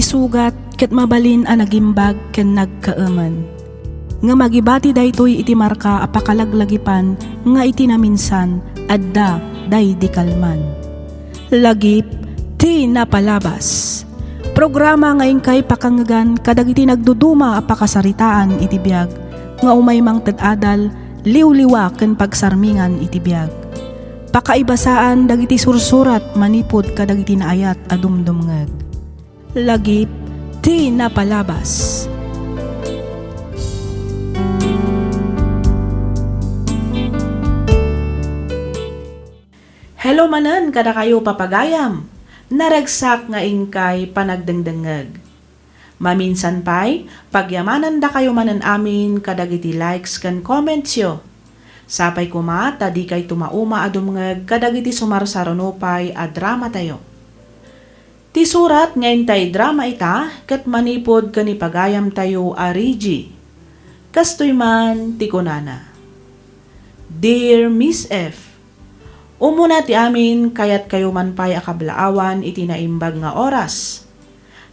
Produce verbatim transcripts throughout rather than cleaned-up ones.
Sugat ket mabalin a nagimbag ken nagkaemen. Ngem agibati daytoy iti marka a pakalaglagipan nga iti naminsan adda daydi kalman. Lagip ti napalabas. Programa nga inkay pakangngegan kadagiti nagduduma a pakasaritaan iti biag nga umay mangted adal, liwliwa ken pagsarmingan iti biag. Pakaibasaan dagiti sursurat manipud kadagiti naayat a dumdumngeg. Lagip ti napalabas. Hello manen kadakayo, papagayam. Naragsak nga inkay panagdengdengngeg. Maminsan pay, pagyamanandakayo manen amin kadagiti likes ken commentsyo. Sapay koma ta dikay tumauma a dumngeg kadagiti sumarsaruno pay a dramatayo. Ti surat nga intay drama ita ket manipud ken ni pagayamtayo a Reggie. Kastoy man ti kunana, "Dear Miss F, umuna ti amin, kayatkayo man pay a kablaawan iti naimbag nga oras.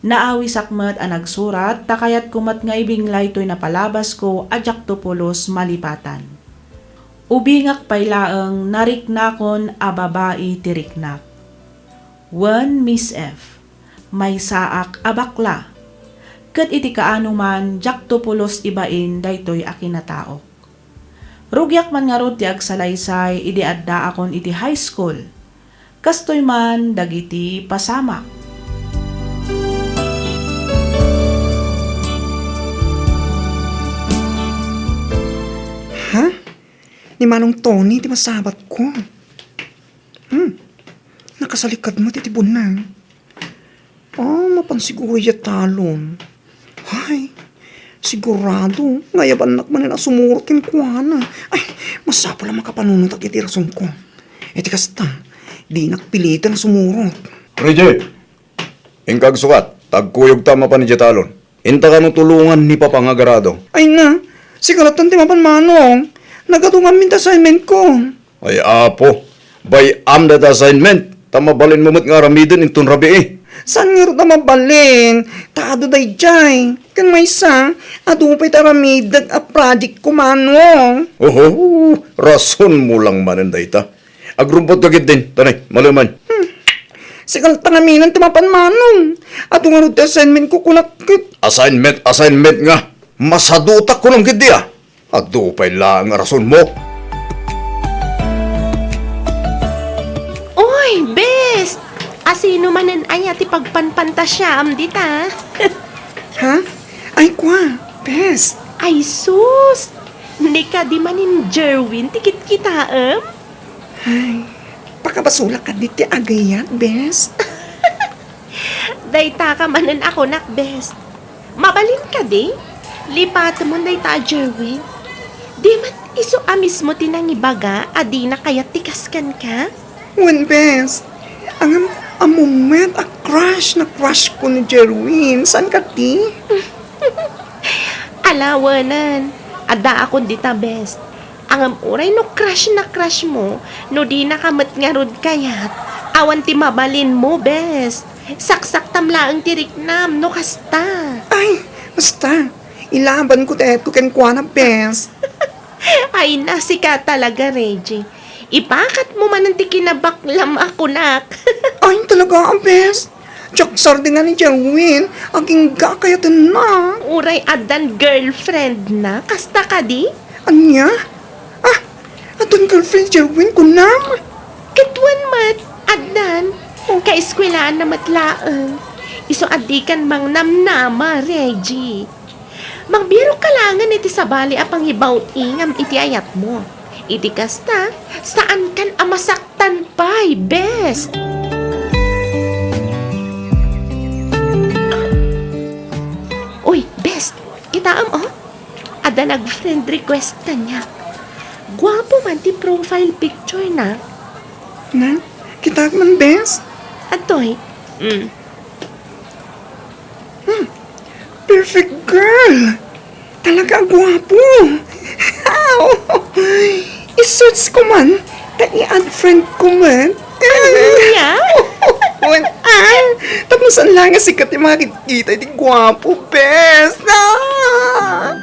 Naawisak met a nagsurat ta kayatko met nga ibinglay toy napalabasko a diakto pulos malipatan. Ubingak pay laeng nariknakon a babai ti riknak. Wen Miss F, maysaak a bakla. Ket iti kaano man, diakto pulos ibain daytoy a kinataok. Rugiak man ngarud ti agsalaysay idi addaakon iti high school. Kastoy man dagiti pasamak." Ha? Ni Manong Tony ti masabatko. Hmm. Nakasalikad met iti bunang. Ah, mapan siguro diay talon. Hay, sigurado nga ayabannak manen a sumurot kenkuana. Ay, masapul a makapanunotak iti rasonko. Iti kasta, dinak pilitan a sumurot. Reggie, inka agsukat, ta agkuyogta a mapan idiay talon. Inta kano tulongan ni Papa nga agarado. Ay na, sika lattan ti mapan, Manong. Nagadu ngamin ti assignment ko. Ay, Apo, bay-am dayta assignment, ta mabalinmo met nga aramiden inton rabii. Saan ngarud a mabalin? Ta adu daydiay. Ken maysa, adu pay ti aramidek a project ko, Manong. Oho, rasonmo lang manen dayta. Agrumpotka ketdin, tanay, maleman. Hmm. Sika lattan ngamin ti mapan, Manong. Adu ngarud ti assignment ko, kunak ket. Assignment, assignment nga. Masadutak kunam ketdi a. Adu pay laeng a rasonmo. Oy, bes! Asino manen aya ti pagpanpantasiaam dita? Ha? Ay, kua, bes. Ay, sus! Ni kadi manen Jerwin ti kitkitaem? Ay, pakabasolak kadi ti agayat, bes. Dayta ka manen a kunak, bes. Mabalin kadi? Lipatemon dayta a Jerwin. Di met isu a mismo ti nangibaga a dina kayat ti kas kenka? Wen, bes. Ngem, ammom met a crush na crush ko ni Jerwin. Saan kadi? Ala, wenen. Addaakon dita, bes. Ngem uray no crush na crush mo, no dinaka met ngarud kayat, awan ti mabalinmo, bes. Saksaktam laeng ti riknam, no kasta. Ay, basta. Ilabanko ti ayatko kenkuana, bes. Ay na, sika talaga, Reggie. Ipakatmo manen ti kinabaklam a kunak. Ay, talaga, bes. Diak sardeng ni Jerwin, agingga kayatenna. Uray addan girlfriendna, kasta kadi? Ania? Ah, addan girlfriend ni Jerwin, kunam? Ket wen met, addan. Oh. Kaeskuelaanna met laeng. Isu a dikan mangnamnama, Reggie. Mangbirok ka laengen iti sabali a pangibaw-i ngem iti ayatmo. Iti kasta, saankan a masaktan pay, bes. Uy, bes, kitaem, oh. Adda nag-friend request kaniak. Guapo man ti profile picture na. Na? Kitaek man, bes? Adtoy. Mm. Hmm. Perfect girl! Talaga a guapo! I-search ko man, ta i-add friend ko man. Ania? Wen, ah, ta Saan la nga sika ti makitkita iti guapo, bes? Ah!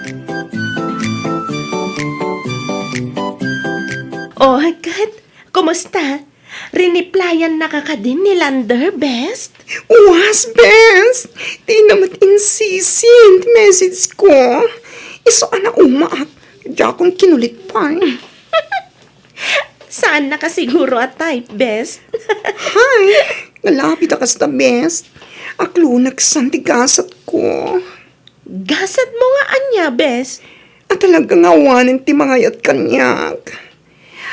Oh, ket, kumusta? Riniplayan na ka kadin ni Lander, bes? Uwas, bes! Di na met insisi ti message ko. Isu a naumaak, diakon kinulit pay. Saan na ka siguro a type, bes? Hay, nalabi ta kasta, bes. Akluneksan ti gasat ko. Gasat mo nga ania, bes? A talaga nga awanen ti mangayat kaniak.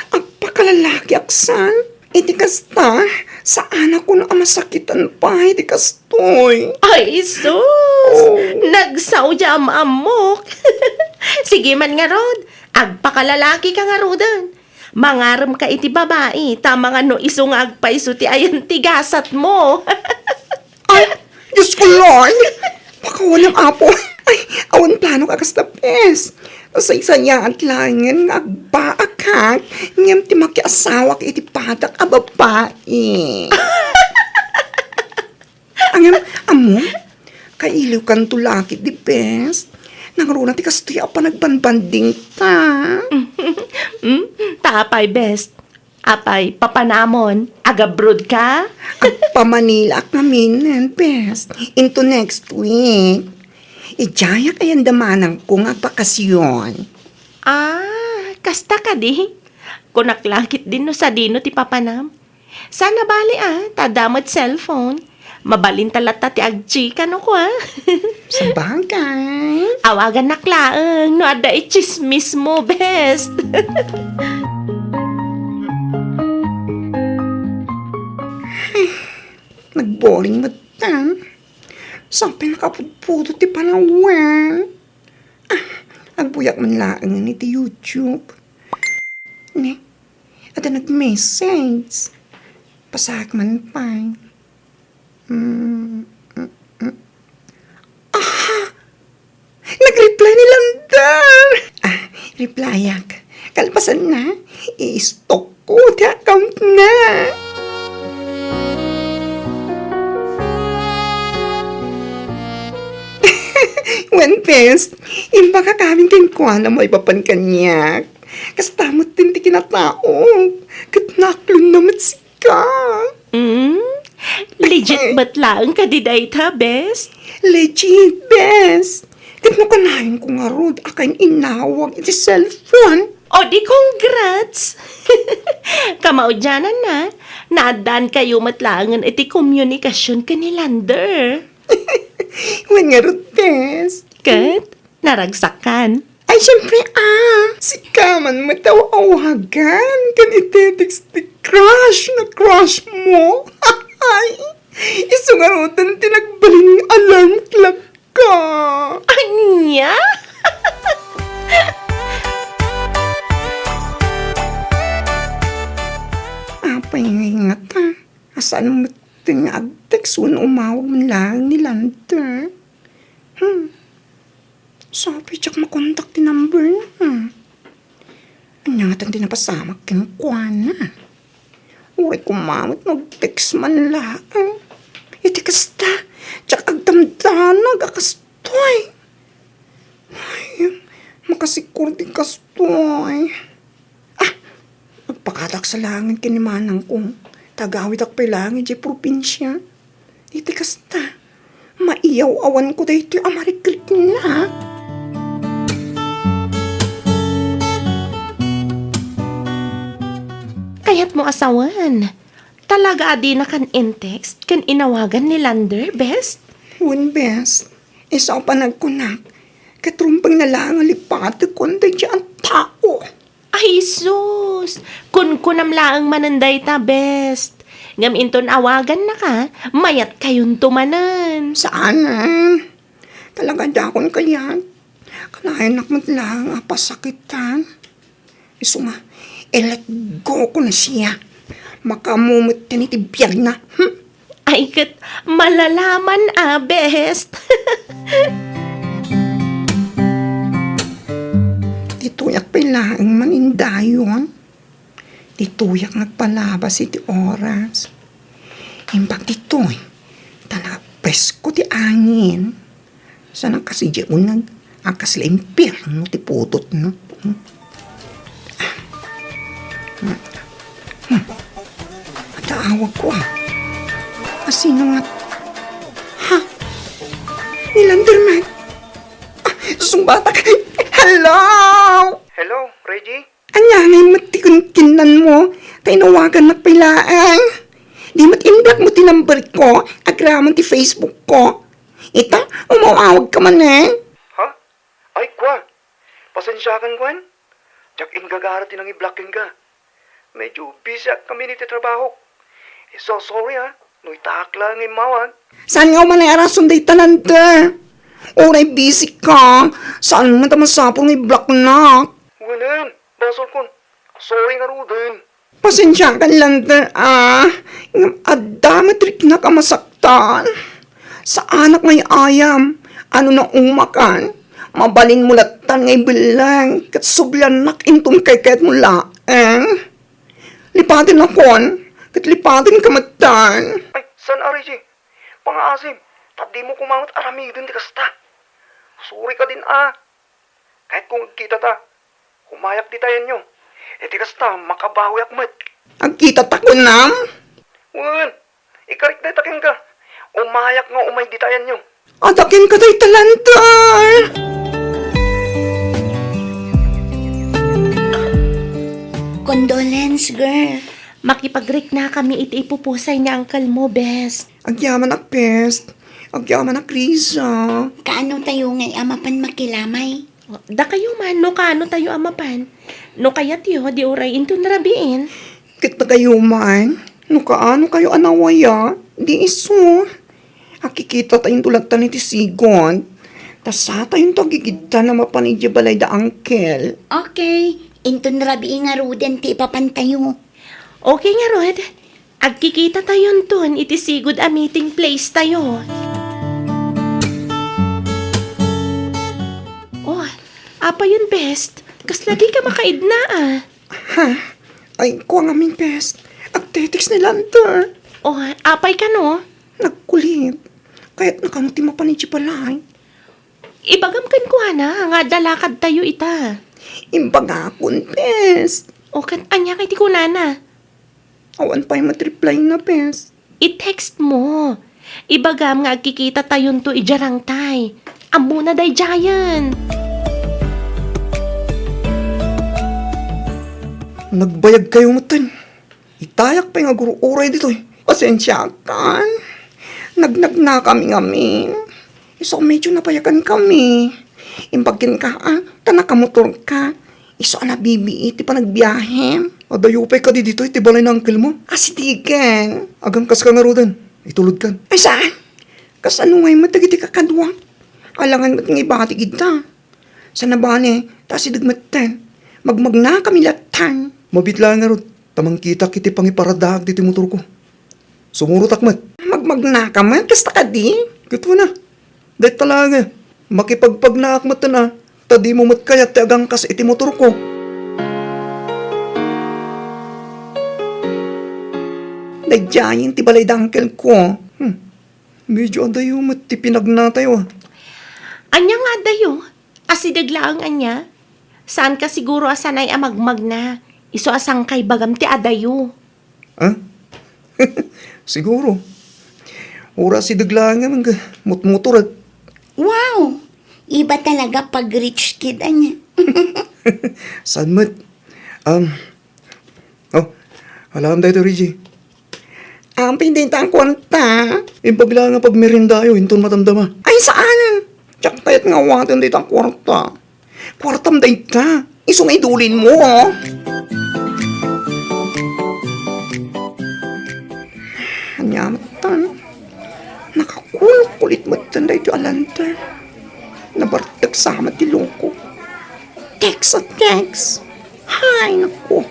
Agpakalalaki aksan. Iti kasta, saanak kuno a masakitan pay ti kastoy. Ay, sus! Oh. Nagsao di am-ammok. Sige man ngarud, agpakalalaki ka ngaruden. Mangarem ka iti babai, ta mangano isu nga agpayso ti ayan ti gasat mo. Ay, Diyos ko, Lord! Pakawanam, Apo. Ay, awan plano ka kasta, bes. Nasaysayaat laengen nga agbaakak, ngem ti makiasawak iti padak a babai. Ngem, ammo, kailiwkanto la ketdi, bes. Nangruna ti kastoy a panagbanbandingta. Hmm? Ta apay, bes? Apay, papanamon, agabroad ka? Agpamanilaak ngamin, bes. Into next week. Idiayak ayan da manangko nga agbakasyon. Ah, kasta kadi? Kunak la ketdin no sadino ti papanam. Sana bali, ah, ta adda met cellphone. Mabalinta latta ti agchika no kua. Sabagay. Awagannak laeng no adda itsismis mo, bes. Nagboring met ta. Sapay nakapudpudot ti panawen. Ah, agbuyak man laeng iti YouTube. Ne, adda nag-message. Basaek man pay. Mm, mm, mm. Aha! Nag-reply ni Lander! Ah, replyak. Kalpasanna, i-stalk ko ti account na. Wen, bes, imbagak amin kenkuana maipapan kaniak. Kasta met ti kinataok, ket naaklonna met sika. Mm? Legit met laeng kadi dayta, bes? Legit, bes. Ket no kanayon ko ngarud a kain-inawag iti cellphone. O di congrats! Kamaudiananna, naaddaankayo met laengen iti komunikasion ken ni Lander. Wen ngarud, bes. Ket? Naragsakan. Ay, siyempre, ah, sika man met ti aw-awagan ken iti text ti crush na crush mo. Ay, isu ngaruden ti nagbalin nga alarm clock ka. Ania? Apay nga ingata, a saan met nga agtext wenno umawag man laeng ni Lander? Hmm. Sapay diak makontak ti number na. Ania ngatan ti napasamak kenkuana? Uray koma met no agtext man laeng. Iti kasta, diak agdamdanag a kastoy. Ay, makasikor ti kastoy. Ah, agpakadak sa laeng ken ni manangko. Ta agawidak pay laeng idiay probinsia. Iti kasta, maiyaw-awanko daytoy a marikriknak. Kayatmo a sawen, talaga a dinakan in-text ken inawagan ni Lander, bes? Wen, bes. Isu a panagkunak, ket rumbengna laeng a lipatekon daydiay a tao. Ay, sus! Kunkunam laeng manen dayta, bes. Ngem inton awagannaka, mayatkayonto manen. Saanen. Talaga diakon kayat. Kanayonak met laeng a pasakitan. Isu nga, i-let go ko na siya. Makaammo met iti biagna. Hmm? Ay, ket malalaman a, bes. Ditoyak pay laeng man indayon. Ditoyak nga agpalabas iti oras. Imbag ditoy, ta na-, Esko ti angin. Sana kasi di unag, a, kasla impierno ti putotna. Hmm. Hmm. Adda awagko, a. A, sino nga? Ha? Ni Landerman. A, sungbatak. Hello! Hello, Reggie? Ania ngay met ti kinkinnanmo, ta inawagannak pay laeng. Di met imbiagmo ti numberko, agraman ti Facebookko. Ita, umaw-awagka manen. Ha? Ay, kua. Pasensiakan, kua. Diak inggagara ti nangiblock kenka. Medyo busyak ngamin iti trabahok. So sorry, ha, no itaak laeng nga immawag. Saan nga umanay a rason dayta, Lander? Uray busy ka, saan met a masapul nga iblocknak? Wen, basolkon. Sorry ngaruden. Pasensiakan, Lander, a. Ngem adda met riknak a masaktan. Saanak nga ay-ayam. A, no naumakan, mabalinmo lattan nga ibelleng ket subliannak inton kaykayatmo laeng. Lipatennakon, ket lipatenka metten. Ay, saan a, Reggie? Pangaasim, ta dimo koma met aramiden ti kasta. Sorry kadin, a. Kayatko nga agkitata. Umayak ditayenyo. Iti kasta, makabawiak met. Agkitata kunam? Wen, ikarik dayta kenka. Umayak nga umay ditayenyo. Adda kenka dayta, Lander. Condolence, girl. Makipagriknakami iti ipupusay ni uncle mo, best. Agyamanak, best. Agyamanak, Riza. Kaano tayo ngay a mapan makilamay? Dakayo man, no kaano tayo a mapan? No kayatyo, di uray inton rabiin. Ket dakayo man, no kaano kayo a nawaya, di isu. Agkikita tayonto lattan iti sigud. Ta saan tayonto agigiddan a mapan idiay balay da uncle. Okay, inton rabii ngaruden ti ipapan tayo. Okay ngarud, agkikita tayonton iti sigud a meeting place tayo. Oh, apay yon, best? Kasla dika makaidna, a. Ha? Ay, kua ngamin, best. Agte-text ni Lander. Oh, apay kano? Nagkulit. Kayatna kano ti mapan idiay balay. Ibagam kenkuana nga adda lakad tayo ita. Imbagakon, best. O, ket ania kay ti kunana? Awan pay met reply na, best. I-text mo. Ibagam nga agkikita tayonto idiay rangtay. Ammona daydiayen. Nagbayag kayo metten. Itayak pay nga agur-uray ditoy. Pasensiakan. Nagnagnakami ngamin. Isu a medyo nabayagankami. Imbag kenka, a, ta nakamotorka. Isu a nabibii ti panagbiahem. Adayo pay kadi ditoy ti balay ni uncle mo? Asidegen. Agangkaska ngaruden. Itulodkan. Ay, saan? Kasano ngay met dagiti kakaduak? Alangan met nga ibati kita. Sanabani, ta asideg metten. Magmagnakami lattan. Mabiit laeng ngarud, ta mangkitak iti pangiparadaak ditoy motorko. Sumurotak met. Magmagnaka met, kasta kadi? Ket wen a. Dayta laeng, makipagpagnaak metten a, ta dimo met kayat ti agangkas iti motorko. Daydiayen ti balay da uncle ko. Hmm. Medyo adayo met ti pinagnatayo, a. Ania nga adayo? Asideg laeng ania? Saanka siguro a sanay a magmagna. Isu a sangkay bagam ti adayo. Ah? Siguro. Uray asideg laeng nga mangmutmotor, a. Wow! Iba talaga pag rich kid, ania? Saan met? Um, Oh, alam daytoy, Reggie. Apay dayta a kuarta? Imbag laeng a pagmeriendayo, inton madamdama. Ay, saan? Diak kayat nga awaten dayta a kuarta. Kuartam dayta. Isu nga idulinmo, oh. Ania met tan? Nakakulkulit met tan daytoy a Lander. Nabartek sa met ti loko. Text a text. Hay, naku.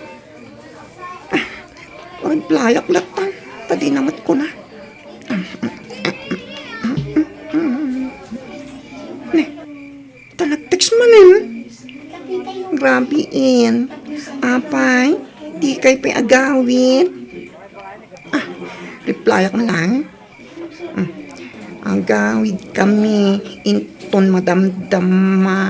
Replyak latta, ta dina met kuna. Ne, ta nag-text manen. Grabe, in. Apay, dikay pay agawid. Ah, replyak na lang. Hmm. Agawidkami inton madamdama.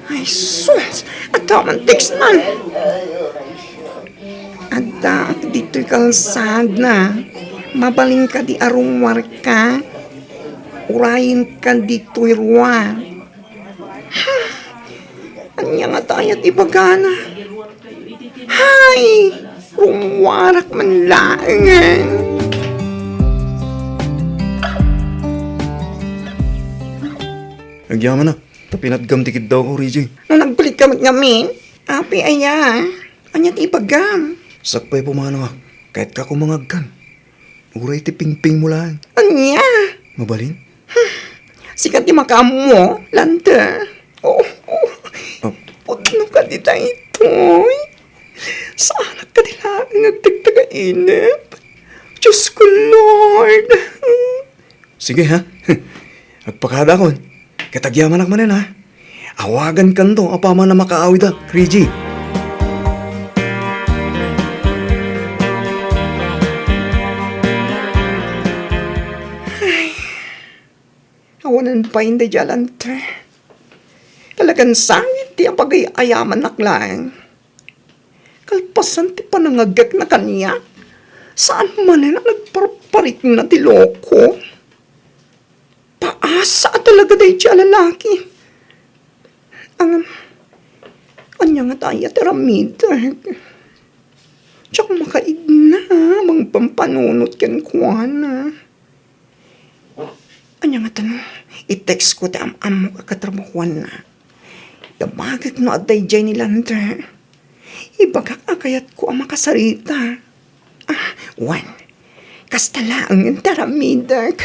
Ay, sus! Adda man text man. Addaak ditoy kalsada. Mabalin kadi a rummuarka? Urayenka ditoy ruar. Ania nga dayat ibagana? Hay! Rummuarak man laengen. Agyamanak, ta pinatgam ti kiddawko, Reggie. No nagbalikkam met ngamin, apay aya? Ania ti ibagam? Sakbay pumanoak, kayatka koma nga agkan. Uray ti pingpingmo laeng. Ania? Mabalin? Sika ti makaammo, Lander. Oh, oh. Oh. Pudno kadi daytoy. Saanak kadi laeng nga agtagtagainep. Diyos ko, Lord. Sige, ha? Agpakadakon. Ket agyamanak manen, ha? Awagankanto apaman a makaawidak, Reggie. Ay, awanen pay daydiay a Lander. Talagan sangit ti apagay-ayamanak laeng. Kalpasan ti panangagekna kaniak, saan manen a nagparparikna ti loko. Paasa a talaga daydiay a lalaki. Ngem, ania ngata aya ti aramidek? Diak makaigna a mangpampanunot kenkuana. Ania ngata no i-textko ti am-ammok a katrabahuanna? Damagek no adda idiay ni Lander. Ibagak a kayatko a makasarita. Ah, wen, kasta laengen ti aramidek.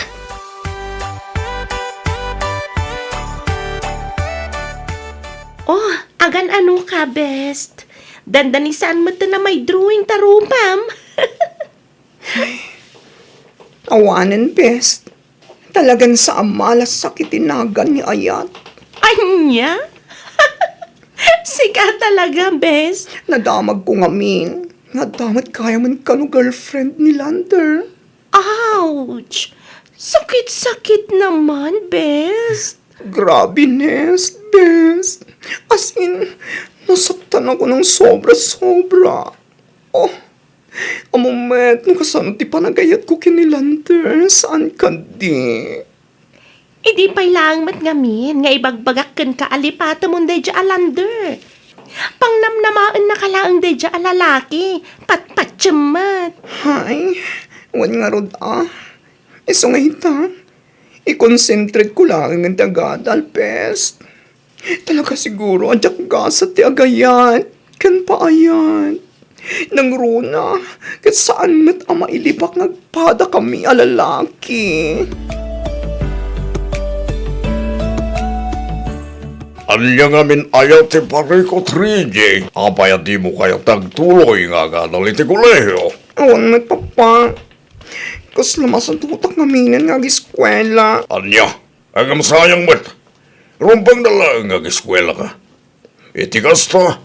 Oh, agan-anoka, best? Dandani saan met ti namay drawing ta rupam. Awanen, best. Talagan saan malassak iti nagan ni Ayat. Ania? Sika talaga, best. Nadamagko ngamin nga adda met gayamen kano girlfriend ni Lander. Ouch! Sakit-sakit naman, best. Grabe, Nest, best. As in, nasaktan ako ng sobra-sobra. Oh, Ammom met no kasano ti panagayatko ken ni Lander, saan kadi? Idi pay laeng met ngamin nga ibagbagak kenka a lipatemon daydiay a Lander. Pangnamnamaennaka laeng daydiay a lalaki, patpatiem met. Hay, wen ngarud a. Isu nga ita, ikonsentrate ko laeng ti agadal, best. Talaga siguro a diak gasat ti agayat ken paayat. Nangruna, ket saan met a mailibak nga agpadakami a lalaki. Ania ngamin aya ti parikut, Reggie? Apay a dimo kayat ti agtuloy nga agadal iti kolehio? Awan met, Papa. Kasla masadutak ngaminen nga agiskuela. Ania? Ngem sayang met. Rumbengna laeng nga agiskuelaka. Iti kasta,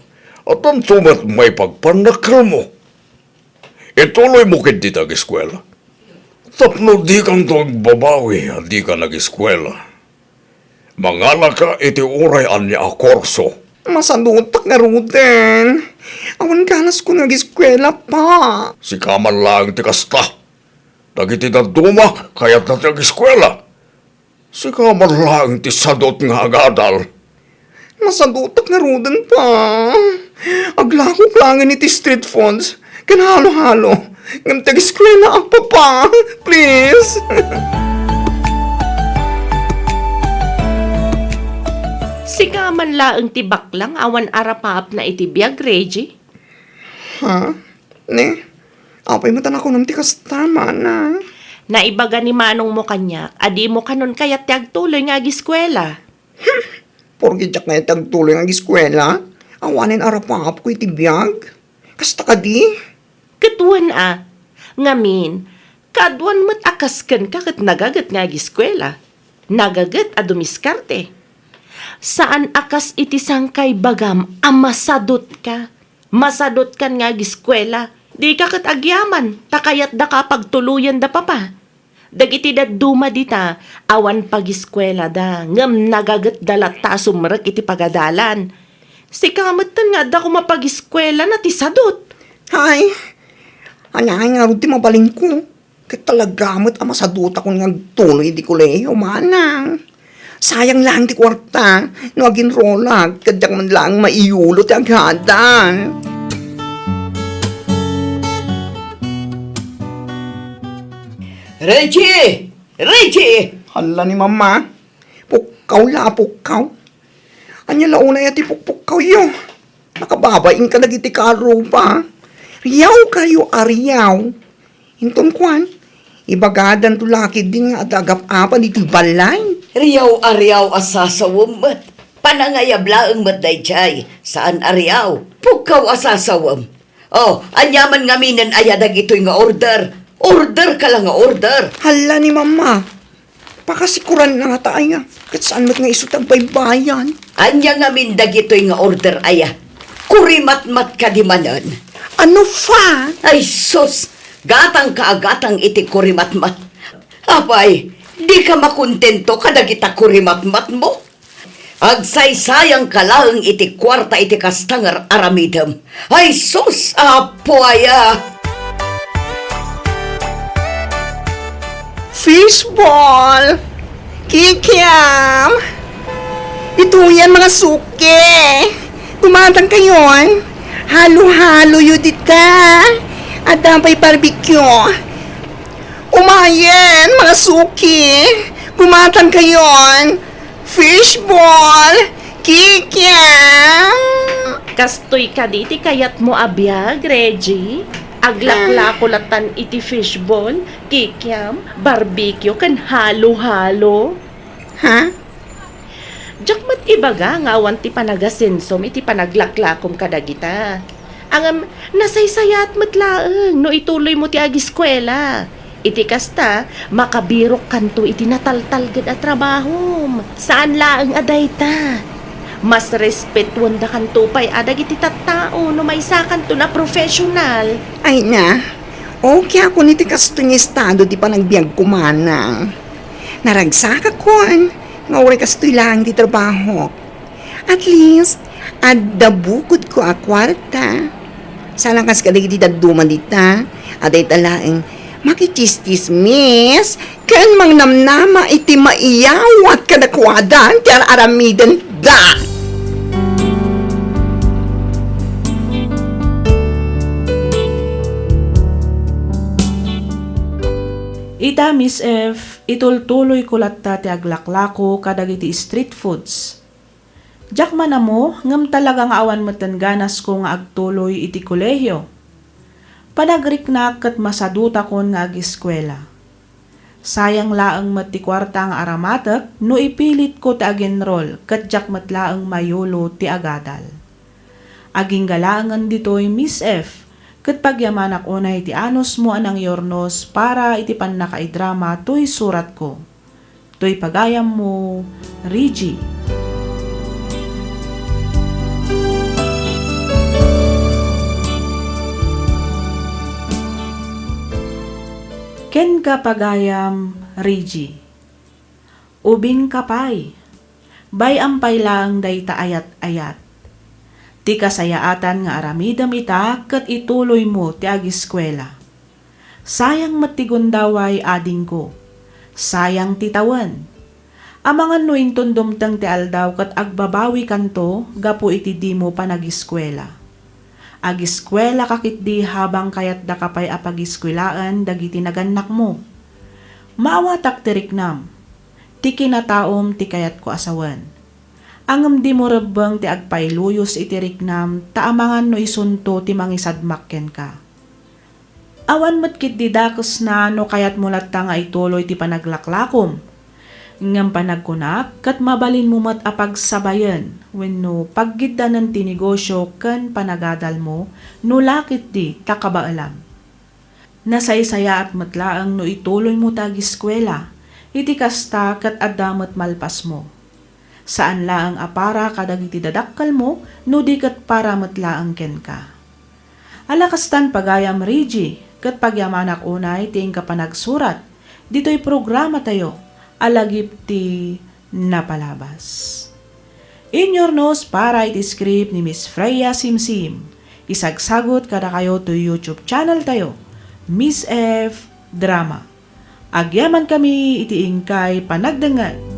addanto met maipagpannakkelmo. Ituloymo ketdi ti agiskuela. Tapno dikanto agbabawi a dika nagiskuela, mangalaka iti uray ania a kurso. Masadutak ngaruden. Awan ganasko nga agiskuela, Pa. Sika man laeng ti kasta. Dagiti dadduma, kayatda ti agiskuela. Sika man laeng ti sadut nga agadal. Masadutak ngaruden, Pa. Aglakok laeng iti street foods ken halo-halo. Ngem ti agiskuela, Papa. Please. Sika man laeng ti baklang awan arapaapna iti biag, Reggie. Ha? Ne? Apay met a nakunam ti kasta, Manang? Naibaga ni manongmo kaniak a dimo kanon kayat ti agtuloy nga agiskuela. Porke diak kayat ti agtuloy nga agiskuela, awanen arapaapko iti biag? Kasta kadi? Ket wen a, ngamin, kaaduan met a kas kenka ket nagaget nga agiskuela. Nagaget a dumiskarte. Saan a kas iti sangkaibagam a masadutka. Masadutkan nga agiskuela. Dika ket agyaman, ta kayatdaka a pagtuloyenda, Papa. Dagiti dadduma dita, awan pagiskuelada, ngem nagagetda latta a sumrek iti pagadalan. Sika metten nga adda koma pagiskuelana ti sadut. Hay, ania ngay ngarud ti mabalinko? Ket talaga met a masadutakon nga agtuloy iti kolehiyo, manang. Sayang laeng ti kuarta no aginrolak, ket diak man laeng maiyulo ti agadal. Reggie! Reggie! Hala ni Mama. Pukkaw la a pukkaw. Ania la unay a ti pukpukkawyo? Nakababain kadagiti karuba. Riaw kayo a riaw. Inton kuan, ibagadanto la ketdin nga adda agap-apan iti balay. Riaw a riaw a sasawem met. Panangayab laeng met daydiay. Saan a riaw. Pukkaw a sasawem. Oh, ania man ngaminen aya dagitoy nga order? Order ka la nga order. Hala ni Mama. Pakasikuran na ngata aya. Ket saan met nga isu ti agbaybayan? Ania ngamin dagitoy nga order aya? Kurimatmat kadi manen? Ano fa? Ay sus! Gatang ka a gatang iti kurimatmat. Apay, di ka makontento kadagita kurimatmatmo? Agsaysayang ka laeng iti kuarta iti kasta nga ar-aramidem. Ay sus, Apo aya! Fishball! Kikiam! Ituyan, mga suki! Dumatang kayon! Halo-haloyo dita! Adda pay barbecue! Umayen, mga suki! Gumatang kayon! Fishball! Kikiam! Kastoy kadi ti kayatmo a biag, Reggie? Aglaklako latan iti fishball, kikiam, barbecue, ken halo-halo. Ha? Diak met ibaga nga awan ti panagasensom iti panaglaklakom kadagita. Ngem nasaysayaat met laeng no ituloymo ti agiskuela. Iti kasta, makabirokkanto iti nataltalged a trabahom. Saan laeng a dayta. Mas respetuendakanto pay a dagiti tattao no maysakanton a professional. Ay na, okay akon iti kastoy nga estado ti panagbiagko, manang. Naragsakakon nga uray kastoy laeng ti trabahok. At least, adda bukodko a kuarta. Saan a kas kadagiti dadduma dita, a dayta laeng makichistismis ken mangnamnama iti maiyawat kadakuada ti ar-aramidenda. Ita, Miss F, itultuloyko latta ti aglaklako kadagiti street foods. Diak man ammo, ngem talaga nga awan metten ganasko nga agtuloy iti kolehio. Panagriknak ket masadutakon nga agiskuela. Sayang laeng met ti kuarta nga aramatek no ipilitko ti ag-enroll ket diak met laeng mayulo ti agadal. Agingga laengen ditoy, Miss F, ket pagyamanak unay ti anusmo a nangyurnos para iti pannakaidrama toy suratko. Toy pagayammo, Reggie. Kenka, pagayam, Reggie. Ubingka pay. Bay-am pay laeng dayta ayat-ayat. Ti kasayaatan nga aramidem ita ket ituloymo ti agiskuela. Sayang met ti gundaway, adingko. Sayang ti tawen. Amangan no inton dumteng ti aldaw ket agbabawikanto gapu iti dimo panagiskuela. Agiskuelaka ketdi habang kayatdaka pay a pagiskuelaen dagiti nagannakmo. Maawatak ti riknam. Ti kinataom ti kayatko a sawen. Ngem dimo rebbeng ti agpailuyos iti riknam ta amangan no isunto ti mangisadmak kenka. Awan met ketdi dakesna no kayatmo latta nga ituloy ti panaglaklakom. Ngem panagkunak ket mabalinmo met a pagsabayen wenno paggiddanen ti negosio ken panagadalmo no la ketdi ta kabaelam. Nasaysayaat met laeng no ituloymo ti agiskuela, iti kasta ket adda met malpasmo. Saan laeng a para kadagiti dadakkelmo no di ket para met laeng kenka. Ala kastan pagayam Reggie, ket pagyamanak unay ti inka panagsurat ditoy programatayo a Lagip ti Napalabas. Inurnos para iti script ni Miss Freya Simsim. Isagsagut kadakayo toy YouTube channel tayo, Miss F Drama. Agyamankami iti inkay panagdengngeg.